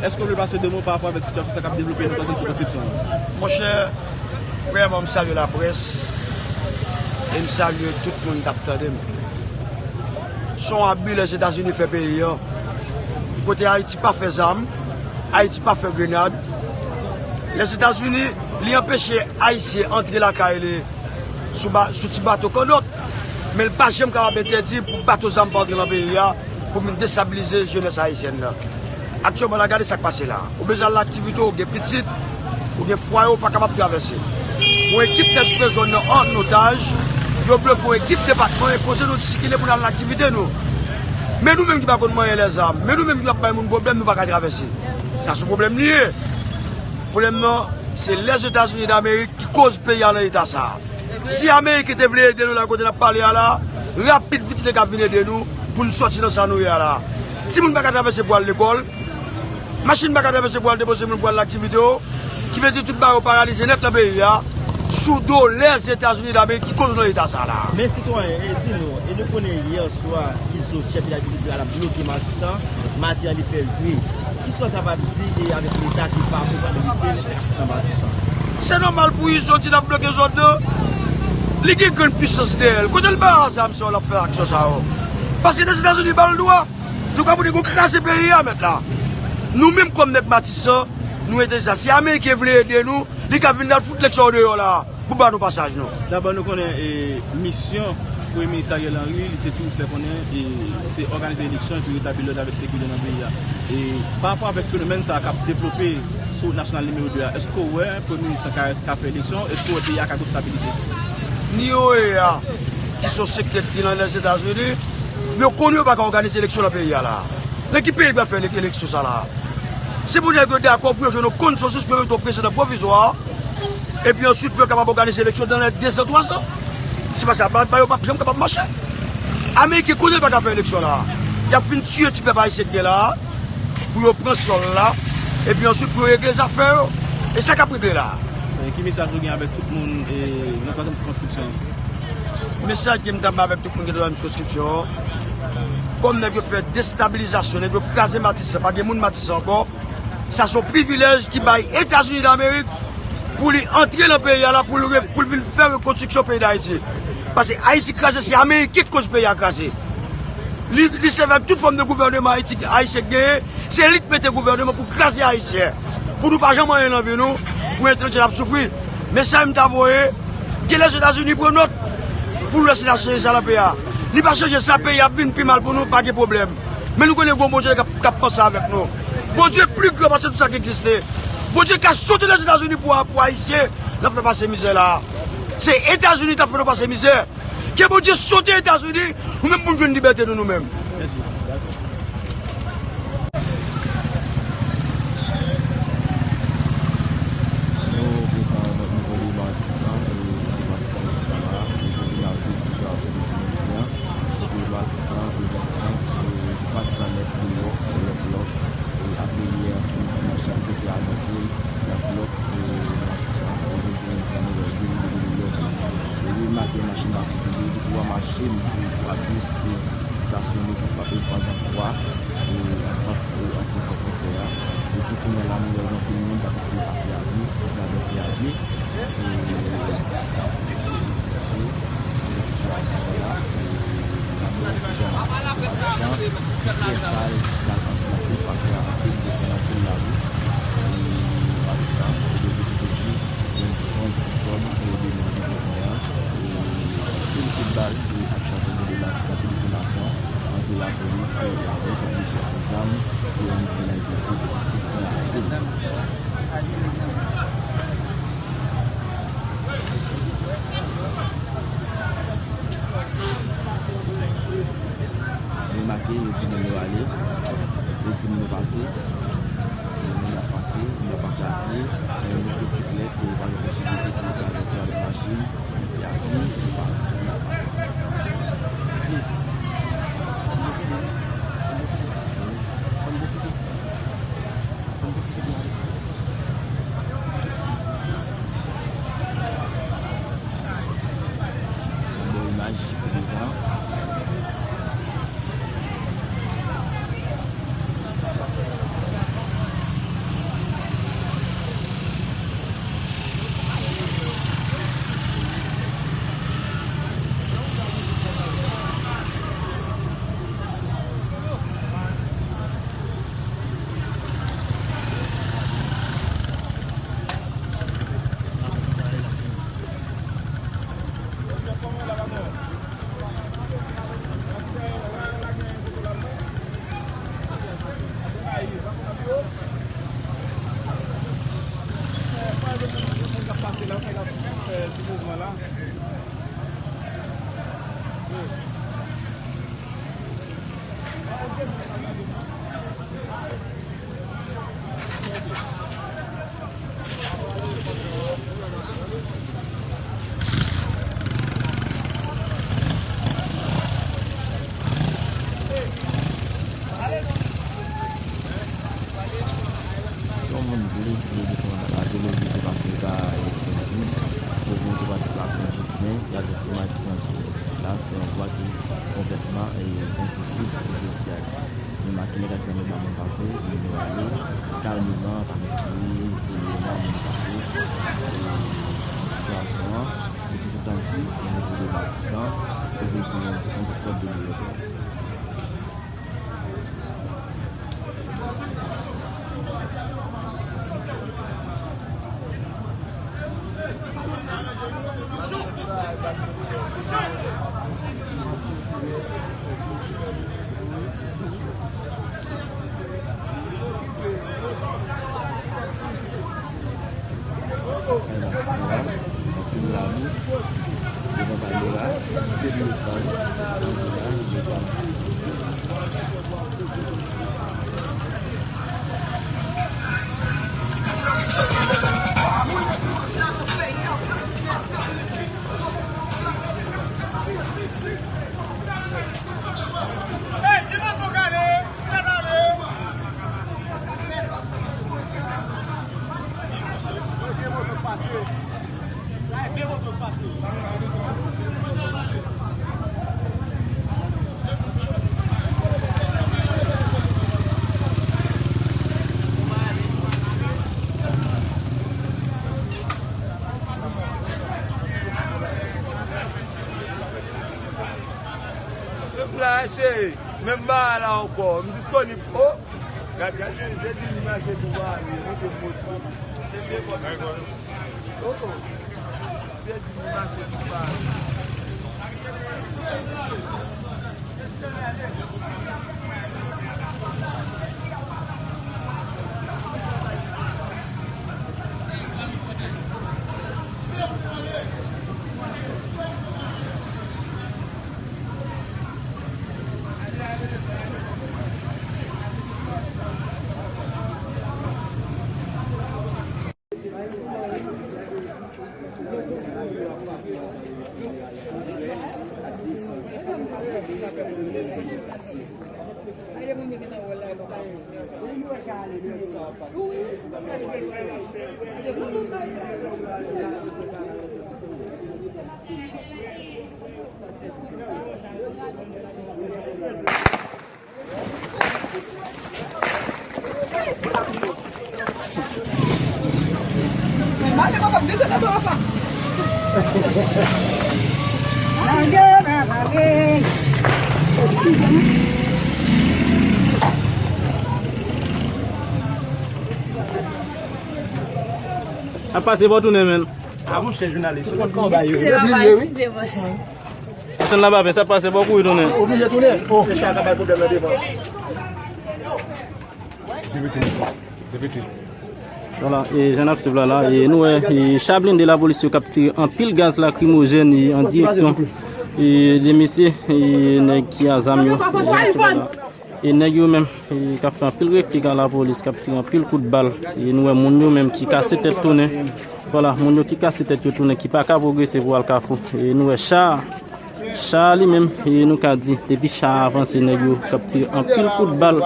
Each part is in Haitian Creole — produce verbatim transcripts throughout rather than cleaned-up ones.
Èske w vle pase de mo pa rapò avèk sitiyasyon sa k ap devlope nan zòn sikonskripsyon an? Monchè, premyèman, m salye laprès e m salye tout moun k ap tande m. Se yon abi Lèzetazini fè peyi a. Kote Ayiti pa fè zam, Ayiti pa fè grenad. Lèzetazini, li anpeche Ayisyen antre lakay li sou ba-, sou ti bato kannòt, men l pa janm kapab entèdi pou bato zam pa antre nan peyi a, pou vin destabilize jenès ayisyèn nan. Aktyèlman la, gade sa k pase la. Ou bezwen al nan aktivite w, ou gen pitit, ou gen fwaye, ou pa kapab travèse. Yon ekip nèg pran zòn nan an otaj, yo bloke yon ekip depatman, enpoze nou sikile pou n al nan aktivite nou. Men nou menm ki pa konn manyen lèzam, men nou menm ki p ap bay moun pwoblèm, nou pa ka travèse. Sa se yon pwoblèm li ye. Pwoblèm nan, se Lèzetazini Damerik ki koz peyi a nan eta sa a. Si Ameriken te vle ede nou la kote n ap pale a la, rapid vit li te ka vin ede nou pou n sòti nan sa nou ye a la. Timoun pa ka travèse pou al lekòl, machin pa ka travèse pou al depoze moun pou al nan aktivite yo, ki vle di tout bagay yo paralize nèt nan peyi a, sou do Lèzetazini Damerik ki koz nou nan eta sa a la. Men sitwayen, e di nou, e nou konnen yè swa, Izo, chèf village Izo di al ap bloke Matisan, maten an li fè gri. Kisa w kapab di e avèk Leta ki pa akonpanye Leta nan Matisan? Se nòmal pou Izo di l ap bloke zòn nan. Li gen grenn pisans dèyè l. Kote l ba zam sa yo l ap fè aksyon sa yo? Paske Lèzetazini ba l dwa. Nou ka pou di gon kraze peyi a mèt la. Nou menm kòm nèg Matisan, nou entèlijan. Si Ameriken vle ede nou, li ka vin la l fout nèg sa yo deyò la. Pou ba nou pasaj nou. Dabò nou konnen e, misyon Premye Minis Ariel Henry, li te toujou fè konnen e, se òganize eleksyon epi retabli lòd avèk sekirite nan peyi a. E pa rapò avèk fenomèn sa a k ap devlope sou wout nasyonal nimewo de a, èske w wè Premye Minis lan ka, ka fè eleksyon? Èske w wè peyi a ka gen stabilite? N I O A, ki se yon sektè ki nan Lèzetazini, yo konnen yo pa ka òganize eleksyon nan peyi a la. Nan ki peyi yo ap fè ele-, eleksyon sa la? Se pou nèg yo dakò pou yo jwenn yon konsansis pou yo mete yon prezidan pwovizwa. Epi answit pou yo kapab òganize eleksyon nan lè de zan, twa zan. Se pa sa, ba, ba yo p ap janm kapab mache. Ameriken konnen l pa ka fè eleksyon la. Y ap fin tiye ti pèp ayisyen k gen la, pou yo pran sòl la, epi answit pou yo regle zafè yo. E sa k ap regle la. E ki mesaj ou gen avèk tout moun e, nan twazyèm sikonskripsyon an? Mesaj ke m t ap bay avèk tout moun ki nan twazyèm sikonskripsyon an, kòm nèg yo fè destabilizasyon, nèg yo kraze Matisan, pa gen moun Matisan ankò. Sa se yon privilèj ki bay Etazini Damerik pou li antre nan peyi a la, pou l re-, pou l vin fè rekonstriksyon peyi Dayiti. Paske Ayiti kraze, se Ameriken ki koz peyi a kraze. Li, li sèvi ak tout fòm de gouvèneman Ayiti, Ayisyen genyen, se li k mete gouvèneman pou kraze Ayisyen. Pou nou pa janm anyen nan vi nou, pou entèlektyèl ap soufri. Men sa m ta voye, ke Lèzetazini pran nòt pou l wè si l a chanje sa nan peyi a. Li pa chanje sa, peyi a ap vin pi mal pou nou, pa gen pwoblèm. Men nou konnen gon Bondye k ap, k ap panse avèk nou. Bondye pi gran pase tout sa ki egziste. Bondye ka sote Lèzetazini pou, pou Ayisyen, l ap fè pase mizè la. Se Etazini t ap fè nou pase mizè. Ke Bondye sote Etazini, nou menm pou n jwenn libète nou, nou menm. Mèsi. Nou prezan nan nivo de Matisan, e, kote Matisan yo pran la, e, kote n ap viv sitiyasyon de jounen jodi a, kote Matisan, e, vennsenk, e, Matisan nèt deyò, deyò blòk, e, apre yè, e, dimanch la, misye te anonse, y ap blòk, e, Matisan, e, jodi lendi a, nou wè, de nivo de blòk. E, wi, maten machin pa sikile, depi w wè machin, ou, ou ap jis, e, stasyone pou frape faz an kwa, e, anfas, e, ansyen sèk fwontyè a. Epi kounye a la, nou wè gen anpil moun k ap eseye pase avè, ki travèse avè. E, e, sitiyasyon la, e, n ap wè kijan sitiyasyon trè sal, sal anpil, anpil, pa fè anpil, desann anpil lari. E, pa egzanp, e, depi jodi lendi onz oktòb, e, de mil venteyen an, e, anpil kout bal, e, ap chante nan de Matisan, sirkülasyon ant lapolis, e, avèk misye ak zam, e, yon nivo nan efektif ki pran anpil. Remake, yo di moun yo ale, yo di moun yo pase, moun ap pase, moun ap pase a pye, gen motosiklèt, yo pa gen posiblite pou yo travèse avèk machin. Men se a pye, yo pa, yo pa sa. Mèsi. Sa m pwofite. Sa m pwofite. Sa m pwofite. Sa m pwofite pou ale. Yon bèl imaj, se devan. Vle, vle desann la, vle, vle pase pa, e, Sendomeng, pou gen yon patipasyon jouk men, y ap jwenn imaj sou sèt la, se yon vwa ki konplètman, e, enposib pou jodi a. Nou make nèg ak zam yo pa menm pase, nou ale kalmeman, pa gen tire, pou nou pa menm pase, e, sitiyasyon an, e, ki te tande, o nivo de Matisan, e, jodi a, se konn se kòd de lè. Anpil labou devan palè a, depi yo sal, yo di la, yo pa M la, cheri. Men m pa la ankò. M disponib. O! Gad, gad, se di li mache tou pa ale. Mete mot. Oh, oh. Se di li mache tou pa ale. Ap pase bò tounen, menn. A, monchè, jounalis, ou konn kòman bagay yo ye. Eskize, papa, eskize, bòs. Machann la pa fè sa pase bò kouri tounen. Oblije tounen. Oh. E sa ka bay pwoblèm nan devan. Se vre, se vre. Vwala, e jan n ap swiv la, la, e nou wè, e cha blende lapolis yo k ap tire anpil gaz lakrimojèn, e, an direksyon, e, de mesye, e, nèg ki a zam yo, e, jan n ap swiv la, la. E nèg yo menm, e, k ap fè anpil replik a lapolis, k ap tire anpil kout bal. E nou wè moun yo menm ki kase tèt tounen. Vwala, moun yo ki kase tèt yo tounen, ki pa ka pwogrese pou al Kafou. E nou wè cha, cha li menm, e nou ka di, depi cha a avanse, nèg yo k ap tire anpil kout bal.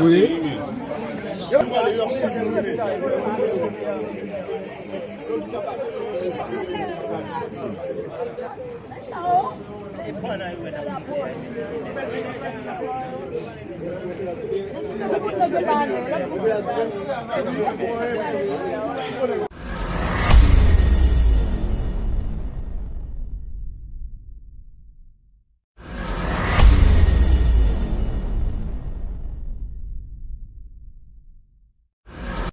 Wi.